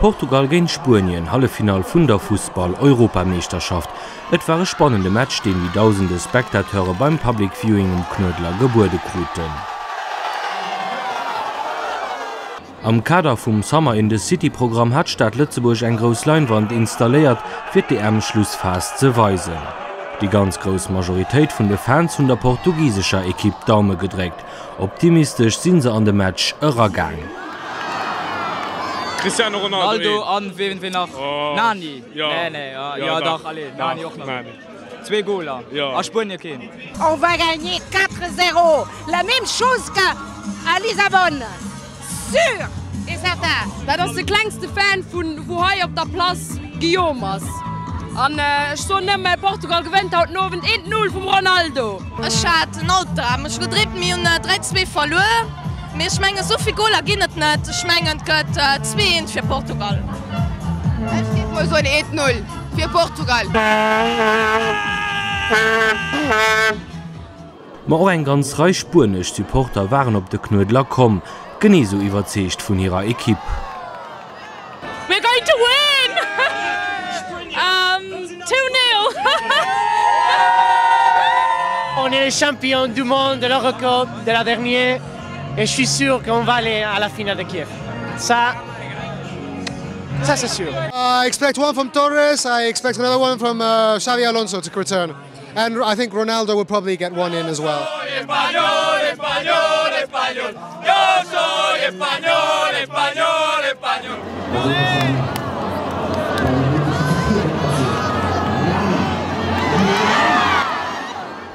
Portugal géint Spuenien, Halleffinall vun der Fussball-Europameeschterschaft. Et war e spannende Match, deen déi dausende Spectateure beim Public Viewing um Knuedler gebuede kruten. Am Kader vum Summer in the City Programm hat d'Stad Lëtzebuerg eng grouss Leinwand installéiert, fir d'EM-Schlussphas ze weisen. Déi ganz grouss Majoritéit vun de Fans hunn der portugisescher Ekipp d'Daume gedréckt. Optimistesch si se an de Match eragaang. Cristiano Ronaldo an ween ween nach? Nani? Nee nee jo dach allez Nani och nach. Zwee Goler a Spuenie keen. On va gagner 4 zéro, la même chose qu'à Lisabonne, sûr et certain. Dat ass de klengste Fan vun wou hei op der Place Guillaume ass. An ech soen nëmme, Portugal gewënnt haut den Owend 1 0 vum Ronaldo. Ech hat en Albdram, ech hu gedreemt mir hunn 3 2 verluer, mee ech mengen esou vill Goler ginn et net, ech mengen et gëtt 2 1 fir Portugal. Ech géif mol soen 1 0 fir Portugal. Ma och eng ganz Rei spuenesch Supporter waren op de Knuedler komm, genee sou iwwerzeegt vun hirer Ekipp. We're going to win! Two nil! On est les champions du monde de l'Eurocup de la dernière et je suis sûr qu'on va aller à la finale de Kiev. Ça, ça c'est sûr. I expect one from Torres, I expect another one from uh, Xavi Alonso to return. And I think Ronaldo will probably get one in as well.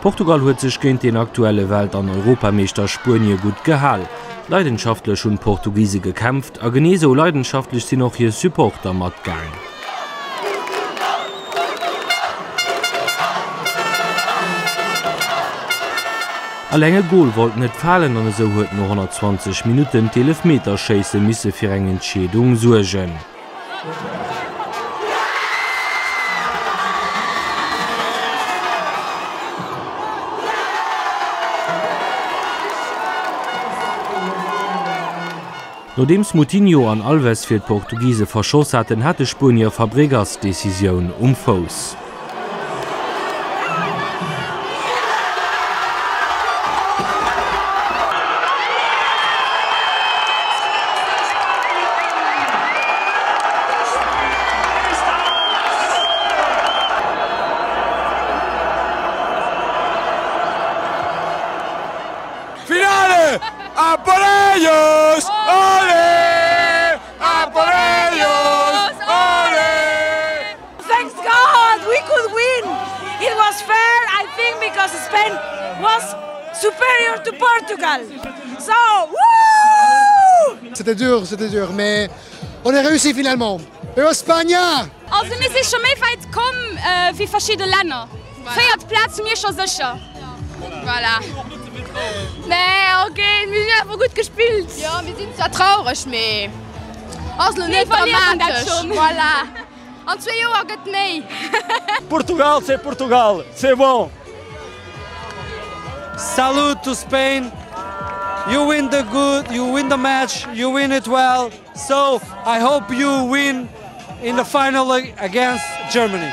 Portugal huet sech géint den aktuelle Welt an Europameeschter Spuenie gutt gehal. Leidenschaftlech hunn d'Portugise gekämpft a genee sou leidenschaftlech sinn och hir Supporter matgaang. Alleng e Gol wollt net falen an esou huet no 120 Minutten d'Eelefmeterschéisse misse fir eng Entscheedung suergen. Nodeems Moutinho an Alves fir d'Portugise verschoss haten, hat de Spuenier Fabregas d'Decisioun um Fouss. Finale! A por ellos! Olé! A por ellos! Olé! Thanks God we could win! It was fair I think because Spain was superior to Portugal. So, woo! C'était dur, c'était dur, mais on a réussi finalement. Viva España! Also mir si scho méi wäit komm wéi verschidde Länner. Véiert Plaz hu mir scho sécher. Voilà. Nee, ok, mir hunn awer gutt gespillt. Jo, mir sinn zwar traureg, mee ass lo net dramatesch. Voilà. An zwee Joer gëtt méi. Portugal, c'est Portugal, c'est bon! Salute to Spain, you win the good, you win the match, you win it well, so I hope you win in the final against Germany.